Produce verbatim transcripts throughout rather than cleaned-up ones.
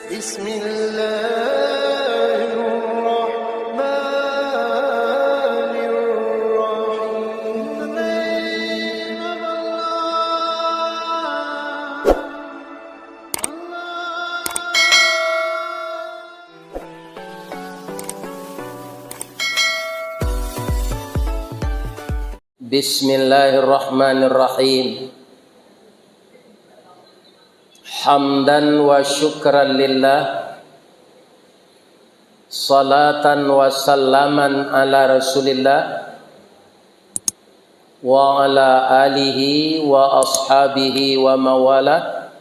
Bismillahirrahmanirrahim. Bismillahirrahmanirrahim. Hamdan wa syukran lillah. Salatan wa salaman ala Rasulillah. Wa ala alihi wa ashabihi wa mawalah.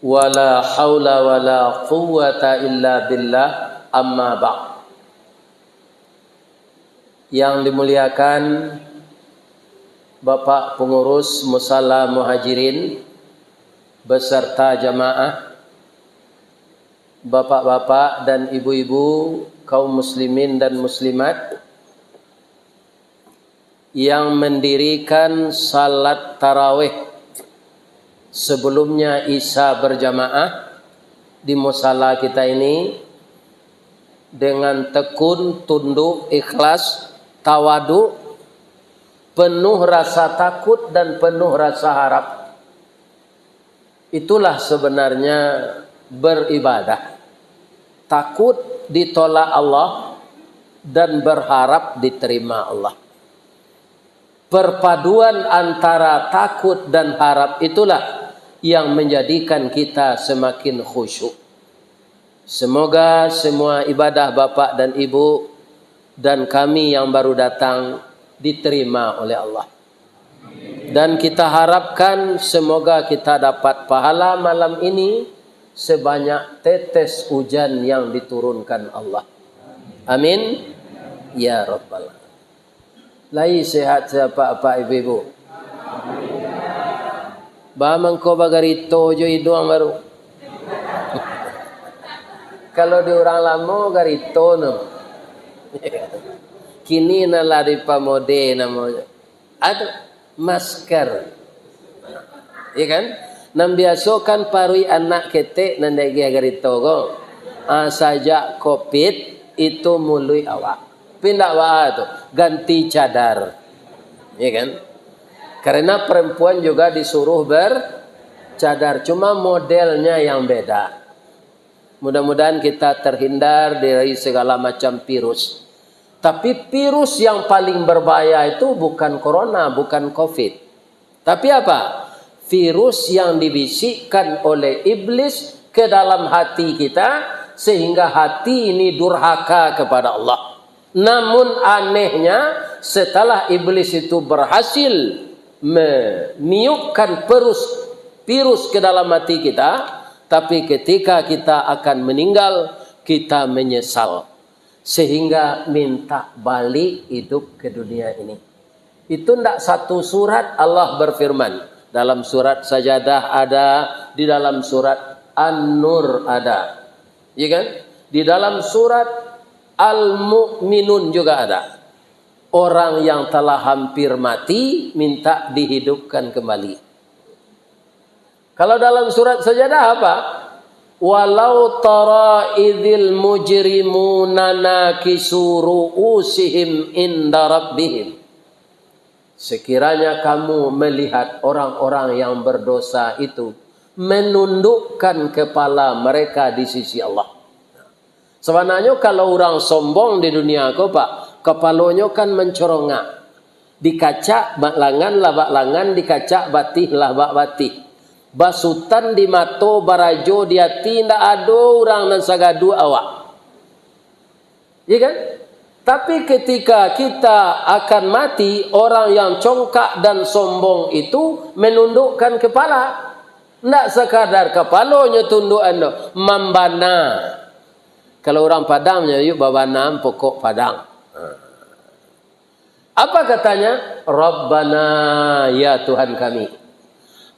Wa la haula wa la quwwata illa billah, amma ba'd. Yang dimuliakan Bapak Pengurus Musala Muhajirin beserta jamaah, bapak-bapak dan ibu-ibu, kaum muslimin dan muslimat, yang mendirikan salat tarawih sebelumnya Isya berjamaah di musala kita ini dengan tekun, tunduk, ikhlas, tawaduk, penuh rasa takut dan penuh rasa harap. Itulah sebenarnya beribadah. Takut ditolak Allah dan berharap diterima Allah. Perpaduan antara takut dan harap itulah yang menjadikan kita semakin khusyuk. Semoga semua ibadah bapak dan ibu dan kami yang baru datang diterima oleh Allah. Dan kita harapkan semoga kita dapat pahala malam ini sebanyak tetes ujan yang diturunkan Allah. Amin. Ya Rabbal Alamin. Lai sehat sapak-apak ibu-ibu? Ba mangko bagarito jo iduang baru. Kalau di urang lamo, garito no. Kini nan lah dipamode namonyo. Ado masker. Ya kan? Nan biaso kan paruik anak ketek nan diagiah garito ko. Ah, sajak covid itu muluik awak. Pindah baa tu, ganti cadar. Ya kan? Karena perempuan juga disuruh bercadar, cuma modelnya yang beda. Mudah-mudahan kita terhindar dari segala macam virus. Tapi virus yang paling berbahaya itu bukan corona, bukan covid. Tapi apa? Virus yang dibisikkan oleh iblis ke dalam hati kita, sehingga hati ini durhaka kepada Allah. Namun anehnya, setelah iblis itu berhasil meniupkan perus-, virus ke dalam hati kita, tapi ketika kita akan meninggal, kita menyesal. Sehingga minta balik hidup ke dunia ini. Itu ndak satu surat Allah berfirman. Dalam surat Sajadah ada, di dalam surat An-Nur ada. Ya kan? Di dalam surat Al-Mu'minun juga ada. Orang yang telah hampir mati minta dihidupkan kembali. Kalau dalam surat Sajadah apa? "Walau tara idzil mujrimuna nakisu ru'usihim inda rabbihim." Sekiranya kamu melihat orang-orang yang berdosa itu menundukkan kepala mereka di sisi Allah. Sabananyo, kalau urang sombong di dunia ko, Pak, kapalonyo kan mancorongak. Dikacak bak langan, lah bak langan, dikacak batih, lah bak batih. Basutan di mato, barajo di ati, indak ado urang nan sagaduah awak. Ya kan? Tapi ketika kita akan mati, orang yang congkak dan sombong itu menundukkan kepala. Ndak sakadar kapalonyo tundukan doh, mambana. Kalau urang Padang manyabuik babana pokok Padang. Apa katanya? "Rabbana, ya Tuhan kami.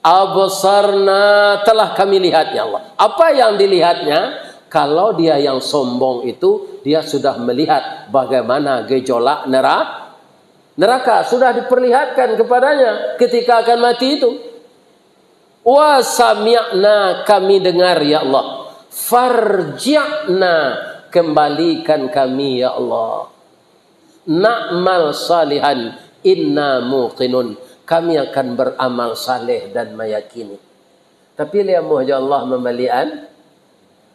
Absarna, telah kami lihat, ya Allah." Apa yang dilihatnya? Kalau dia yang sombong itu, dia sudah melihat bagaimana gejolak nera-, neraka. Sudah diperlihatkan kepadanya ketika akan mati itu. "Wa sami'na, kami dengar, ya Allah. "Farji'na, kembalikan kami, ya Allah. Na'mal salihan, inna muqinun, kami akan beramal saleh dan meyakini." Tapi lai amuah jo Allah mambalikan?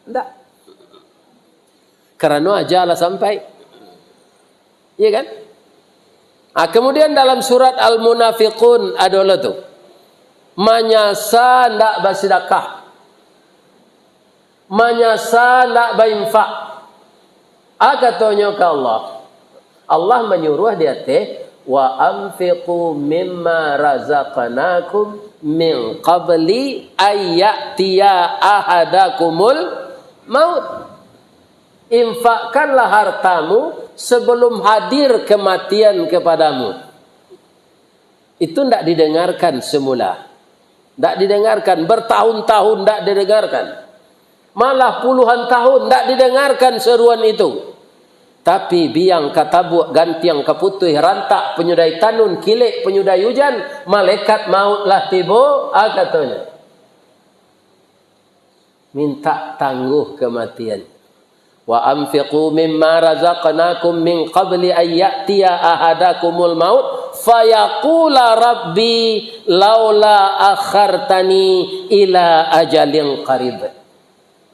Ndak. Karano ajal lah sampai. Iya kan? Ah, kemudian dalam surat Al-Munafiqun ado lo tu. Manyasa ndak basidakah. Manyasa ndak bainfak. Ah, katonyo ka Allah. Allah manyuruah di ateh, "Wa anfiqu mimma razaqnakum min qabli ayya'tiya ahadakumul maut." Infakkanlah hartamu sebelum hadir kematian kepadamu. Itu ndak didengarkan semula. Ndak didengarkan, bertahun-tahun ndak didengarkan. Malah puluhan tahun ndak didengarkan seruan itu. Tapi biang ka tabuak, gantiang ka putuih, rantak panyudai tanun, kilek panyudai ujan, malaikat maut lah tibo, ah, katonyo. Mintak tangguh kamatian. "Wa anfiqu mimma razaqnakum min qabli an ya'tiya ahadakumul maut fayaqula rabbi laula akhartani ila ajalin qarib."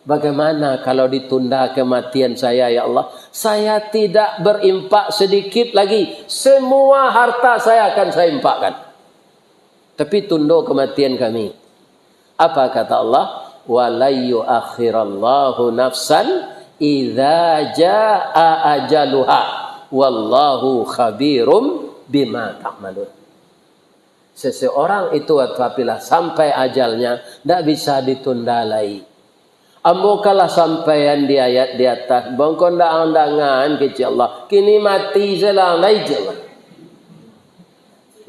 Bagaimana kalau ditunda kematian saya, ya Allah? Saya tidak berinfak sedikit lagi. Semua harta saya akan saya infakkan. Tapi tundo kematian kami. Apa kata Allah? "Wa lan yuakhirallahu nafsan idza jaa ajaluha. Wallahu khabirum bima ta'malun." Seseorang itu apabila sampai ajalnya, ndak bisa ditunda lai. Ambo kalah sampaian di ayat di atah, bangko ndak ang dangaan kecek Allah. Kini mati selang lai je Allah.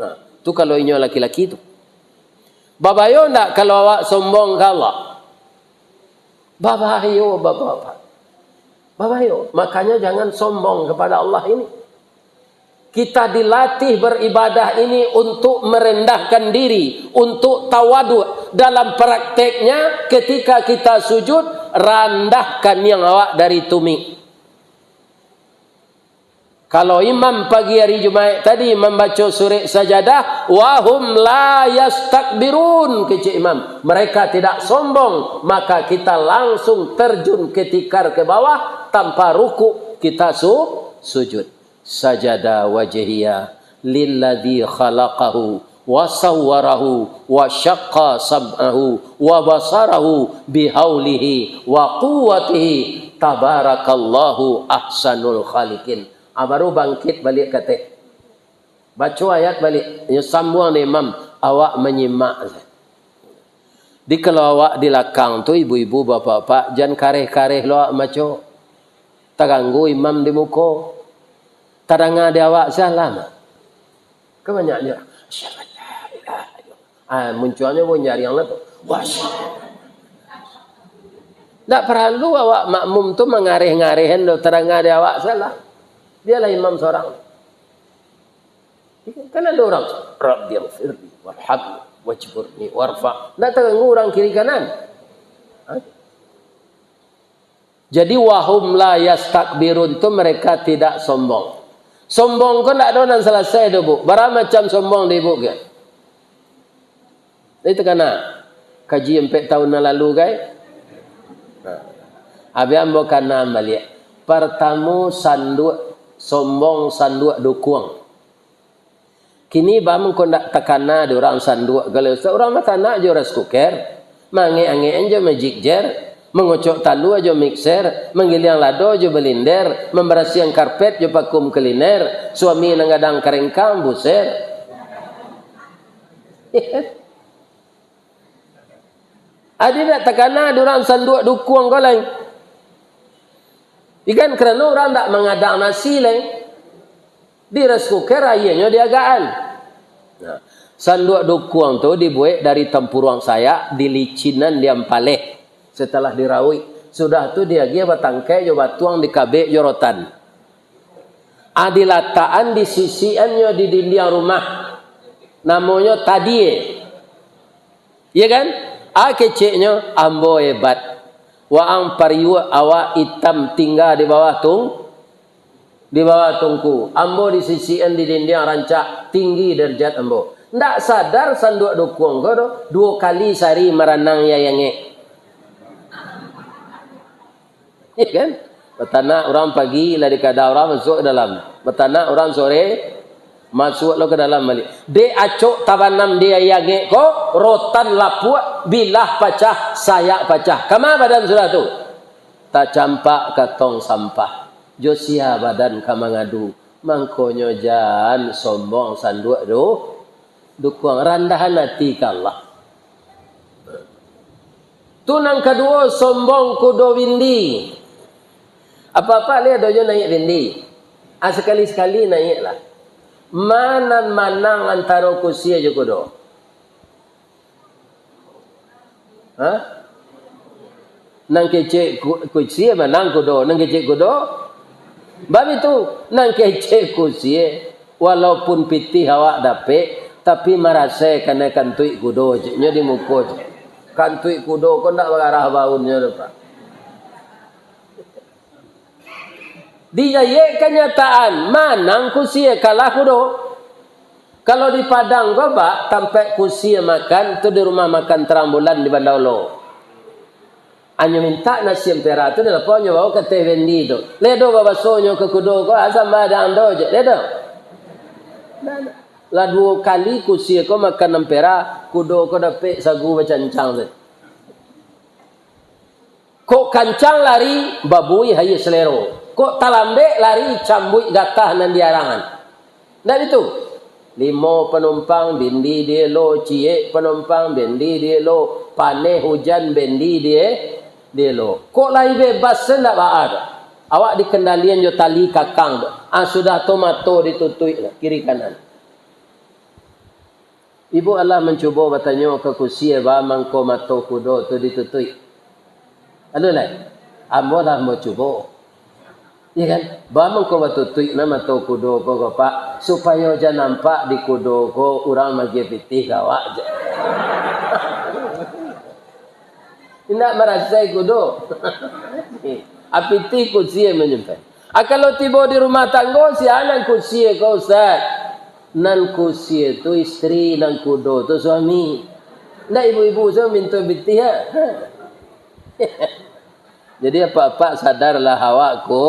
Nah, tu kalau inyo laki-laki tu. Babayo ndak kalau awak sombong ka Allah? Babayo, Bapak-bapak. Babayo. Makanya jangan sombong kepada Allah ini. Kita dilatih beribadah ini untuk merendahkan diri, untuk tawaduk. Dalam prakteknya, ketika kita sujud, randahkan yang awak dari tumik. Kalau imam pagi hari Jumaik tadi mambaco surek sajadah, "Wa hum la yastakbirun," kecek imam. Mereka tidak sombong, maka kita langsung terjun ke tikar ke bawah, tanpa rukuk kita su-, sujud. Sajada wajhiya lilladzi khalaqahu wa sawwarahu wa syaqqa sam'ahu wa basarahu bihaulihi wa quwwatihi, tabarakallahu ahsanul khaliqin. Ah, baru bangkit baliak ka ateh. Baco ayat baliak, inyo sambuang dek imam, awak manyimak. Di kalau awak di lakang tu, ibu-ibu, bapak-bapak, jan kareh-kareh lo awak maco. Taganggu imam di muko. Tadanga di awak salam. Kan banyak nyo, "Asyhadu an la ilaha illallah." Ah, muncuanyo pun jariang lah tu. Wah, asyhadu. Ndak paralu awak makmum tu mangareh-ngarehan do, tadanga di awak salam. Bialah imam sorang. Kan ado urang, "Rabbighfirli warhamni wajburni warfa'." Ndak taganggu urang kiri kanan. Ha? Jadi, "Wa hum la yastakbirun" tu mereka tidak sombong. Sombong ko ndak ado nan salasai do, Bu. Bara macam sombong di Ibu, kan? Itu kana kaji ampek tahun nan lalu, gai? Nah. Abih ambo kana baliak. Partamo, sanduak sombong, sanduak dukuang. Kini baa mangko ndak takana di urang sanduak, kalau Ustaz, urang mah tanak jo rice cooker, maangek-angekan jo magic jar, mangocok talua jo mixer, manggiliang lado jo blender, mambarasiahan karpet jo vakum cleaner, suami nan gadang karengkang, buser. Adi ndak takana di urang sanduak dukuang ko lai. Ikan karano urang ndak mangadang nasi lai. Di rice cooker aianyo diagakan. Nah, sanduak dukuang tu dibuek dari tampuruang sayak, dilicinan di ampaleh. Setelah dirauik, sudah tu diagiah batangkai jo batuang, dikabek jo rotan. Ah, dilatakan di sisiannyo di dindiang rumah. Namonyo tadie. Iya kan? Ah, keceknyo, "Ambo hebat. Waang pariuak awak itam tingga di bawah tung-, di bawah tungku. Ambo disisikan di dindiang rancak, tinggi darajat ambo. Ndak sadar sanduak dukuang ko doh, duo kali sahari maranang di aia angek. Ya kan? Batanak urang pagi, lah dikada urang masuak ka dalam. Batanak urang sore, masuak lo ka dalam baliak. Dek acok tabanam di aia angek ko, rotan lapuak, bilah pacah, sayak pacah. Kama badan sudah tu? Tacampak ka tong sampah. Jo sia badan ka mangadu? Mangkonyo jan sombong sanduak du-, dukuang, randahan ati ka Allah. Tu nan kaduo, sombong kudo bindi. Apak-apak lai ado jo naiak bindi? Ah, sakali-sakali naiaklah. Ma nan manang antaro kusie jo kudo? Ha? Nan kecek ku-, kusie manang kudo, nan kecek kudo. Bab itu, nan kecek kusie, walaupun pitih awak dapek, tapi marasai kanai kantuik kudo, ceknyo di muko, cek. Kantuik kudo ko ndak bagarah baunnyo tu, Pak. Dijayek kanyataan, manang kusie, kalah kudo. Kalau di Padang ko, Pak, tampek kusie makan tu di rumah makan Terang Bulan di Banda Olo. Anyo mintak nasi ampera tu, dilapo anyo bao ka ateh bendi tu. Ledo babasonyo ka kudo ko, "Ah, samba dang do je, ledo." Lah duo kali kusie ko makan ampera, kudo ko dapek sagu bacancang tu. Kok kancang lari, babuih aia salero. Kok talambek lari, cambuik gatah nan di arangan. Ndak itu? Limo panumpang, bendi dielo, ciek panumpang, bendi dielo, paneh ujan, bendi die-, dielo. Kok lai bebas se ndak baa doh. Awak dikendalian jo tali kakang tu. Ah, sudah tu mato ditutuik lah, kiri kanan. Ibu alah mancubo batanyo ka kusie, "Baa mangko mato kudo tu ditutuik?" Anu lai, ambo lah ambo cubo. Iya kan? "Baa mangko batutuik na mato kudo ko, ko, Pak, supayo jan nampak di kudo ko urang magiah pitih ka awak," je. Indak marasai kudo. Apitih kusie manyampai. Ah, kalau tibo di rumah tanggo, sia nan kusie ko, Ustaz? Nan kusie tu istri, nan kudo tu suami. Ndak ibu-ibu se mintak pitih, ha? Jadi, apak-apak sadarlah awak ko.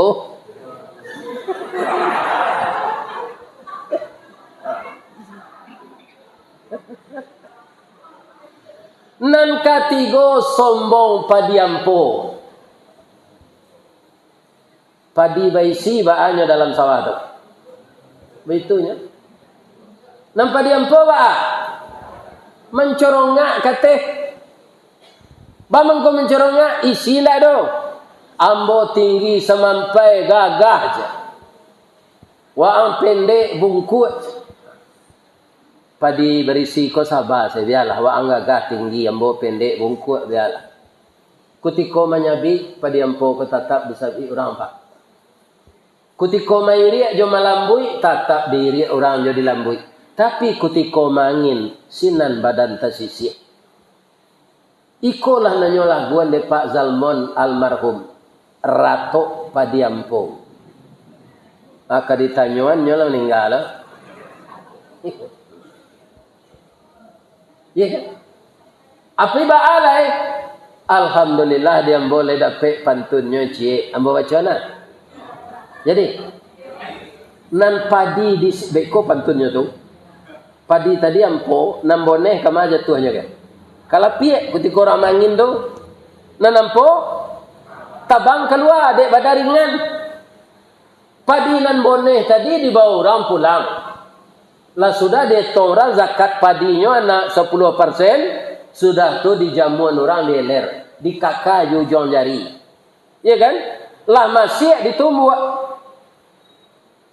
Nan katigo, sombong padi ampo. Padi baisi baa nyo dalam sawah tu. Baitu nyo. Nan padi ampo baa? Mancorongak ka ateh. Baa mangko mancorongak, isi indak ado. Ambo tinggi samampai gagah je. Waang pendek bungkuak. Padi barisi ko saba se, bialah, waang gagah tinggi, ambo pendek bungkuak, bialah. Kutiko manyabik, padi ampo ko tatap disabik urang, Pak. Kutiko mairiak jo malambuik, tatap diiriak urang jo dilambuik. Tapi kutiko maangin, sinan badan tasisiak. Ikolah nan nyo laguan dek Pak Zalmon almarhum, Ratok Padi Ampo. Ah, ka ditanyoan nyo lah maningga lah. Iya kan? Api baa lai? Alhamdulillah, di ambo lai dapek pantunnyo ciek. Ambo baco nah. Jadi, nan padi di, beko pantunnyo tu. Padi tadi ampo, nan boneh kama jatuahnyo kan? Ka lapiak kutiko urang maangin tu. Nan ampo, tabang kalua dek badan ringan. Padi nan boneh tadi dibawa urang pulang. Lah sudah dietong urang zakat padinyo anak sapuluah persen, sudah tu dijamuan urang di eler, dikaka jo ujuang jari. Iya kan? Lah masiak ditumbuak.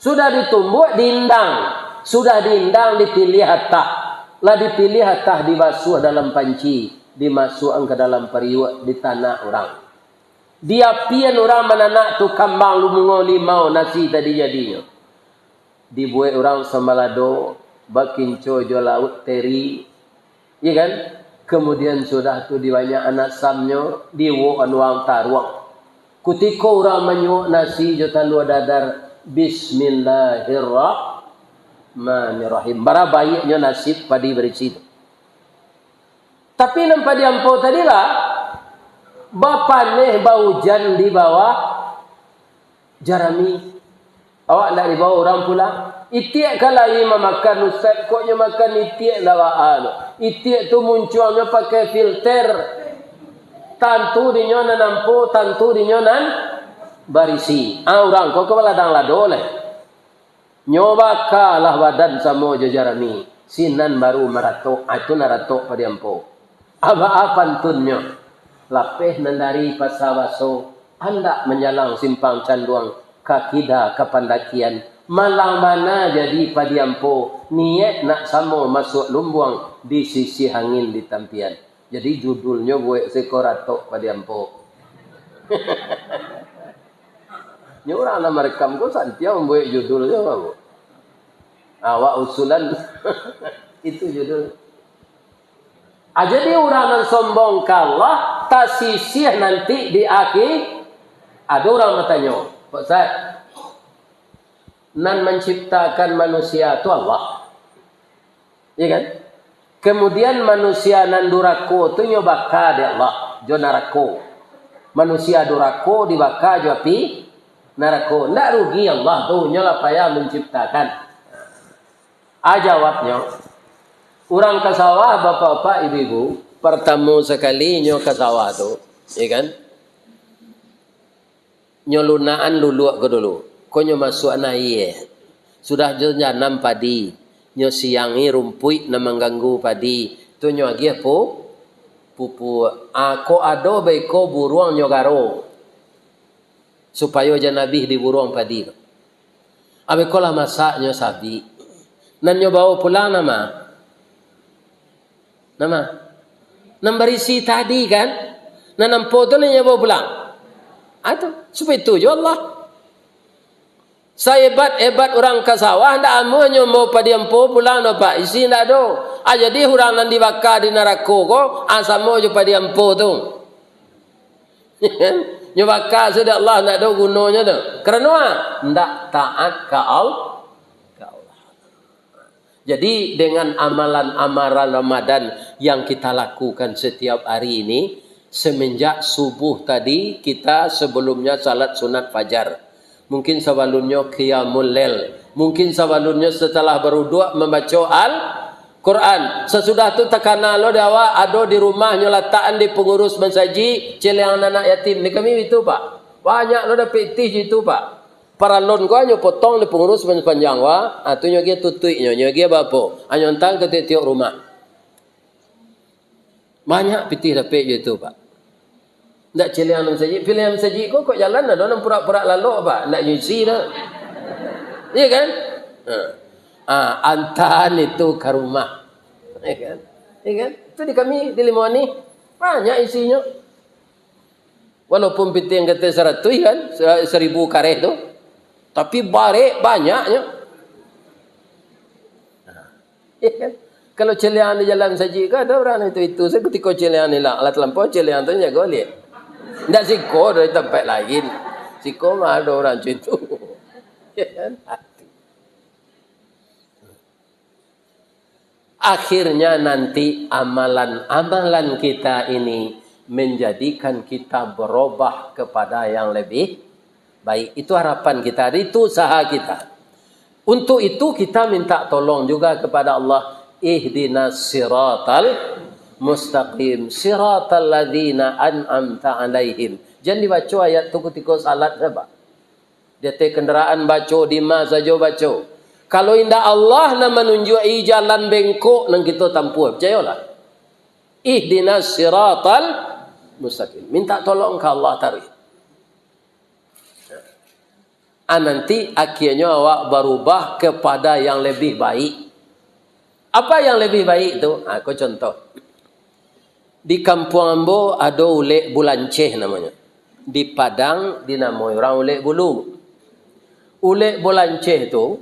Sudah ditumbuak, diindang. Sudah diindang, dipiliah atah. Lah dipiliah atah, dibasuah dalam panci, dimasuakan ka dalam pariuak, ditanak urang. Diapian urang mananak tu kambang lumungo limau nasi tadi jadinyo. Dibuek urang sambalado, bakinco jo lauak teri. Iya kan? Kamudian sudah tu dibanyakan asamnyo, diiwokan urang taruang. Kutiko urang manyuok nasi jo talua dadar, "Bismillahirrahmanirrahim." Bara baiaknyo nasib padi barisi tu. Tapi nan padi ampo tadi lah, bapaneh baujan di bawah jarami. Awak ndak dibawa urang pulang. Itiak ka lai mamakan, Ustaz, kok nyo makan itiak ndak baa tu. Itiak tu muncuangnyo pakai filter. Tantu dinyo nan ampo, tantu dinyo nan barisi. Ah, urang ko ka baladang lado lai. Nyo bakalah badan samo jo jarami, sinan baru maratok, ah, itu nan ratok padi ampo. Abaa pantunnyo, lapeh nan dari pasa baso, andak manjalang simpang canduang, ka kida ka pandakian, malang bana jadi padi ampo, niaik nak samo masuak lumbuang, di sisi angin di tampian. Jadi judulnyo buek siko ratok padi ampo. Nyo urang nan marekam ko santiang mambuek judulnyo, Bapak. Awak usulan itu judul. Ah, jadi urang nan sombong ka Allah, tasisih nanti di akhi-, ado urang batanyo, "Pak Ustaz, nan manciptakan manusia tu Allah." Iya kan? Kemudian manusia nan durako tu nyo baka dek Allah, jo narako. Manusia durako dibaka jo api narako. Ndak rugi Allah tu, nyo lah payah manciptakan. Ah, jawabnyo, urang ka sawah, bapak-bapak, ibu-ibu, partamo sakali nyo ka sawah tu, iya kan? Nyo lunakan luluak ko dulu. Ko nyo masuakan aia. Sudah tu nyo tanam padi. Nyo siangi rumpuik nan mangganggu padi. Tu nyo agiah pu-, pupuk. Ah, kok ado baiko buruang nyo garo. Supayo jan abih diburuang padi ko. Abih ko lah masak nyo sabik. Nan nyo bawo pulang nan ma? Nan ma? Nan barisi tadi kan? Nan ampo tu lah nyo bawo pulang. Ah tu, supayo itu jo Allah. Sahebat-hebat urang ka sawah, ndak amuah nyo mambawo padi ampo pulang doh, Pak. Isi ndak ado. Ah, jadi urang nan dibaka di narako ko, ah, samo jo padi ampo tu. Nyo baka sudah Allah, ndak ado gunonyo tu. Karano ah, ndak taat ka Al-, ka Allah. Jadi, dengan amalan-amalan Ramadan yang kita lakukan setiap hari ini, semenjak subuh tadi, kita sebelumnya salat sunat fajar. Mungkin sabalumnyo qiyamul lail. Mungkin sabalumnyo setelah baruduak mambaco Al-Quran. Sasudah tu takana lo di awak, ado di rumah nyo latakan di pangurus masajik, celeangan anak yatim. Di kami itu, Pak. Banyak lo dapek itih itu, Pak. Paralon ko nyo potong di pangurus panjang, wah. Ah, tu nyo agiah tutuiknyo, nyo agiah bapo. Ah, nyo antang ka tiok-tiok rumah. Banyak pitih dapek jo itu, Pak. Ndak celeangan masajik. Celeangan masajik ko, kok jalan ado nan purak-purak lalok, Pak. Ndak nyo isi doh. Iya kan? Ha. Ah, antaan itu ka rumah. Iya kan? Iya kan? Itu di kami, di Limau Manih. Banyak isinyo. Walaupun pitih nan kato saratuih kan, sa-, saribu kareh tu. Tapi barek banyaknyo. Nah, iya kan? Kalau celeangan di jalan masajik ko, ado urang itu, itu sajo kutiko celeangan ilang. Alah talampau celeangan tu jago liak. Ndak siko dari tampek lain. Siko mah ado urang macam itu. Iya kan? Akhirnya nanti amalan-amalan kita ini menjadikan kita berubah kepada yang lebih baik. Itu harapan kita, itu usaha kita. Untuk itu kita minta tolong juga kepada Allah. Ihdinas siratal mustaqim, siratal ladzina an'amta alaihim. Jan dibaco ayat tu kutiko salat sajo. Di ateh kandaraan baco, di ma sajo baco. Kalau indak Allah nan manunjuak-i jalan bengkok nan kito tampuah, picayolah. Ihdinas siratal mustaqim. Minta tolong ka Allah taruih. Ah, nanti akhirnyo awak barubah kepada yang lebih baik. Apa yang lebih baik tu? Ah, ko contoh. Di kampuang ambo ado ulek bulanceh namonyo. Di Padang dinamoi urang ulek bulu. Ulek bulanceh tu,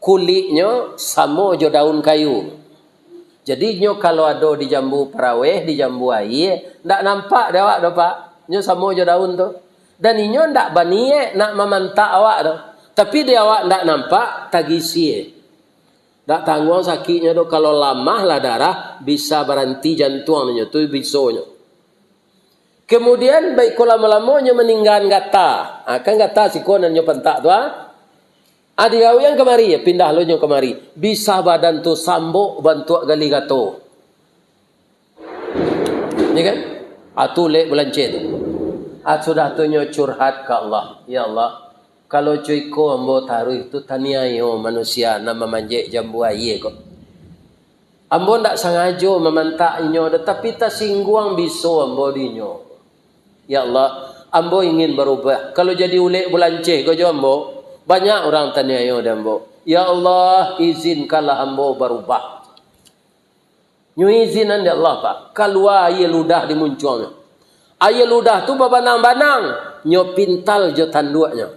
kuliknyo samo jo daun kayu. Jadi, nyo kalau ado di jambu paraweh, di jambu aia, ndak nampak dek awak doh, Pak. Nyo samo jo daun tu. Dan inyo ndak baniek nak mamantak awak doh. Tapi, di awak ndak nampak, tagisie. Ndak tangguang sakiknyo doh, kalau lamahlah darah, bisa baranti jantuang inyo tu, bisonyo. Kemudian, baiko lamo-lamo nyo maninggaan gata. Ha, kan gata siko nan nyo pantak tu, ha? Ah, digawian kamari, pindah lo nyo kamari. Bisa badan tu sambok bantuak gali gato. Ya kan? Ah, tu lek bulanceh tu. Ah, sudah tu nyo curhat ka Allah. Ya Allah, kalau co iko ambo taruih tu taniayo manusia nan mamanjek jambu aia ko. Ambo ndak sangajo mamantak inyo, tapi tasingguang biso ambo di inyo. Ya Allah, ambo ingin barubah. Kalau jadi ulek bulanceh ko jo ambo, banyak urang taniayo di ambo. Ya Allah, izinkanlah ambo barubah. Nyo izinan dek Allah, Pak. Kalua aia ludah di muncuangnyo. Aia ludah tu babanang-banang, nyo pintal jo tanduaknyo.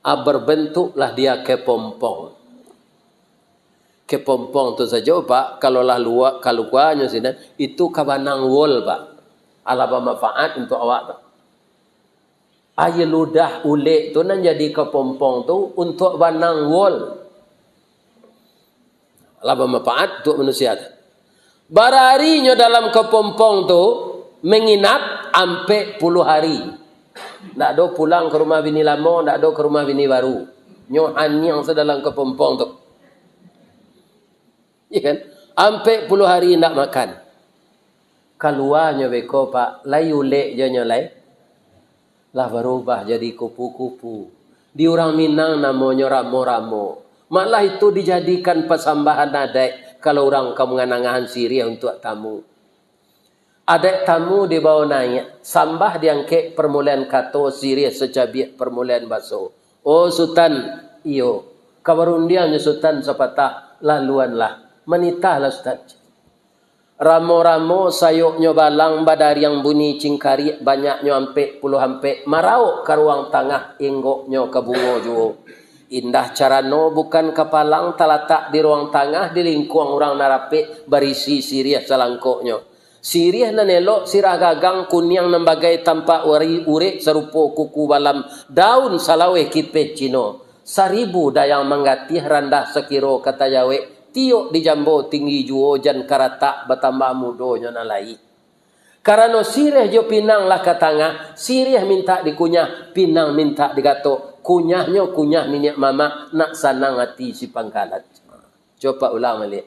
Ah, berbentuklah dia kepompong. Kepompong tu sajo, Pak, kalau lah luak, kaluanyo sinan, itu kabanang wol, Pak. Alah bamanfaat untuak awak tu. Aia ludah ulek tu nan jadi kepompong tu untuak banang wol. Alah bamanfaat untuak manusia tu. Bararinyo dalam kepompong tu, menginap ampek puluah hari. Ndak ado pulang ka rumah bini lamo, ndak ado ka rumah bini baru. Nyo haniang se dalam kepompong tu. Iya kan? Ampek puluah hari ndak makan. Kaluanyo beko, Pak, lai ulek jo nyo lai. Lah barubah jadi kupu-kupu. Di urang Minang namonyo ramo-ramo. Malah itu dijadikan pasambahan adaik kalau urang ka manganangahan siriah untuak tamu. Adaik tamu dibao naiak, sambah diangkek parmulaan kato, siriah sacabiak parmulaan baso. Oh Sutan, iyo, ka barundiang jo Sutan sapatah, laluanlah, manitahlah Sutan. Ramo-ramo sayoknyo balang, badariang bunyi cingkariak, banyaknyo ampek puluah ampek, maraok ka ruang tangah, inggoknyo ka bungo juo. Indah carano bukan kapalang, talatak di ruang tangah, di lingkuang urang nan rapek, barisi siriah salangkoknyo. Siriah nan elok, sirah gagang, kuniang nan bagai tampak wari, urek sarupo kuku balam, daun salaweh kipeh Cino. Saribu dayang manggatih, randah sakiro ka tajawek, tiok dijambo tinggi juo, jan karatak batambah mudonyo nan lai. Karano siriah jo pinang lah ka tangah, siriah mintak dikunyah, pinang mintak digatok, kunyahnyo kunyah niniak mamak, nak sanang ati si pangkalan. Coba ulang baliak.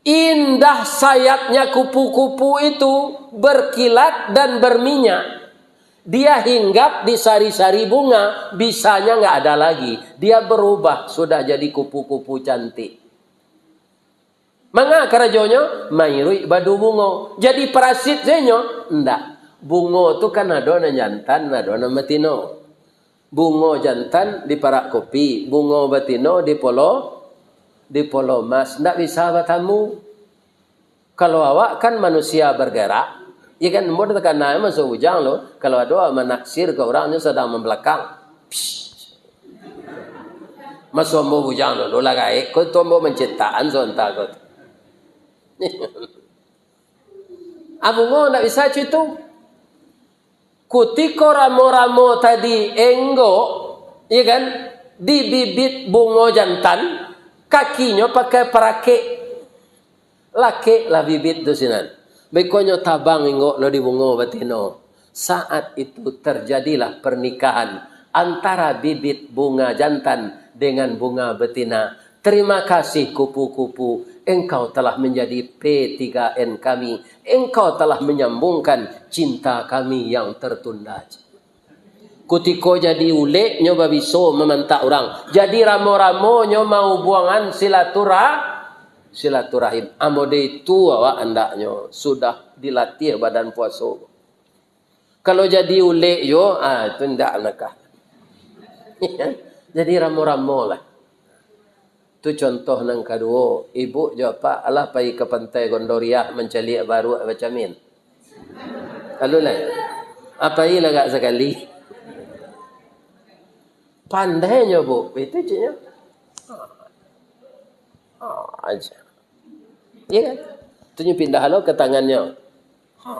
Indah sayapnya kupu-kupu itu, berkilat dan berminyak. Dia hinggap di sari-sari bunga, bisanya nggak ada lagi. Dia berubah, sudah jadi kupu-kupu cantik. Manga karajonyo? Mairuik badu bungo. Jadi parasit se nyo? Ndak. Bungo tu kan ado nan jantan, ado nan batino. Bungo jantan diparak kopi, bungo batino dipolo, dipolo mas. Ndak bisa batamu. Kalau awak kan manusia bergerak, ya kan, ambo takana masuak bujang lo, kalau ado awak manaksir ka urang nyo sadang mambalakang. Psst. Masuak ambo bujang dulu lah gaek, ko tu ambo mancitakan sabanta ko tu. Ah, bungo ndak bisa cak itu. Kutiko ramo-ramo tadi enggok, iya kan, di bibit bungo jantan, kakinyo pakai parakek. Lakeklah bibit tu sinan. Baikonyo tabang inggok lo di bungo batino. Saat itu terjadilah pernikahan antara bibit bunga jantan dengan bunga betina. Terima kasih kupu-kupu, engkau telah menjadi P tiga N kami. Engkau telah menyambungkan cinta kami yang tertunda. Kutiko jadi ulek nyo babiso mamantak urang. Jadi ramo-ramo nyo mahubuangan silatura-, silaturahim. Amode itu awak andaknyo sudah dilatih badan puaso. Kalau jadi ulek yo, ah, itu ndak nakah. Jadi ramo-ramo lah. Tu contoh nan kaduo, ibu jo apak alah pai ka Pantai Gondoriah mancaliak baruak bacamin. Lalu lah. Apai lah agak sakali. Pandainyo, Bu. Itu ceknyo. Ha. Ha, aja. Iya kan? Tu nyo pindah lo ka tangannyo. Ha.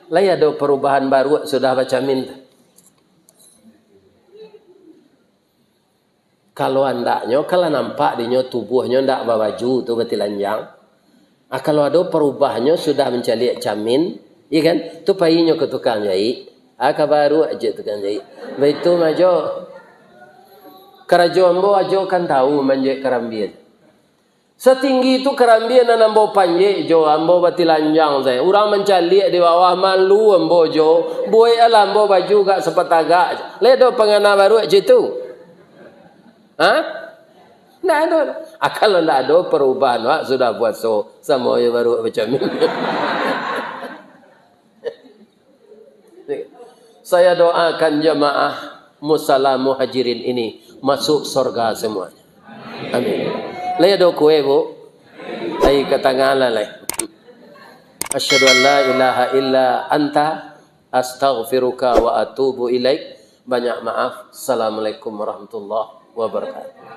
Lai ado parubahan baruak sudah bacamin tu? Kalau andaknyo, kalau nampak dinyo tubuahnyo ndak babaju tu, batilanjang. Ah, kalau ado parubahnyo sudah mancaliak camin, iya kan? Tu painyo ka tukang jaik. Ah, ka baruak ajo tukang jaik. Baitu mah jo. Karajo ambo ajo kan tahu manjaik karambia. Satinggi tu karambia nan ambo panjek jo, ambo batilanjang sajo. Urang mancaliak di bawah, malu ambo jo. Buek alah ambo baju gak sapatagak. Lai ado pangana baruak cak tu? Ha? Ndak ado. Ah, kalau ndak ado parubahan, wak, sudah puaso, samo jo baruak macam ni. Saya doakan jamaah musala Muhajirin ini masuk surga semuanya. Amin. Lai ado kue, Bu? Lai ka tangah lah, lai. Asyhadu an la ilaha illa anta, astaghfiruka wa atubu ilaik. Banyak maaf. Assalamualaikum warahmatullahi wabarakatuh.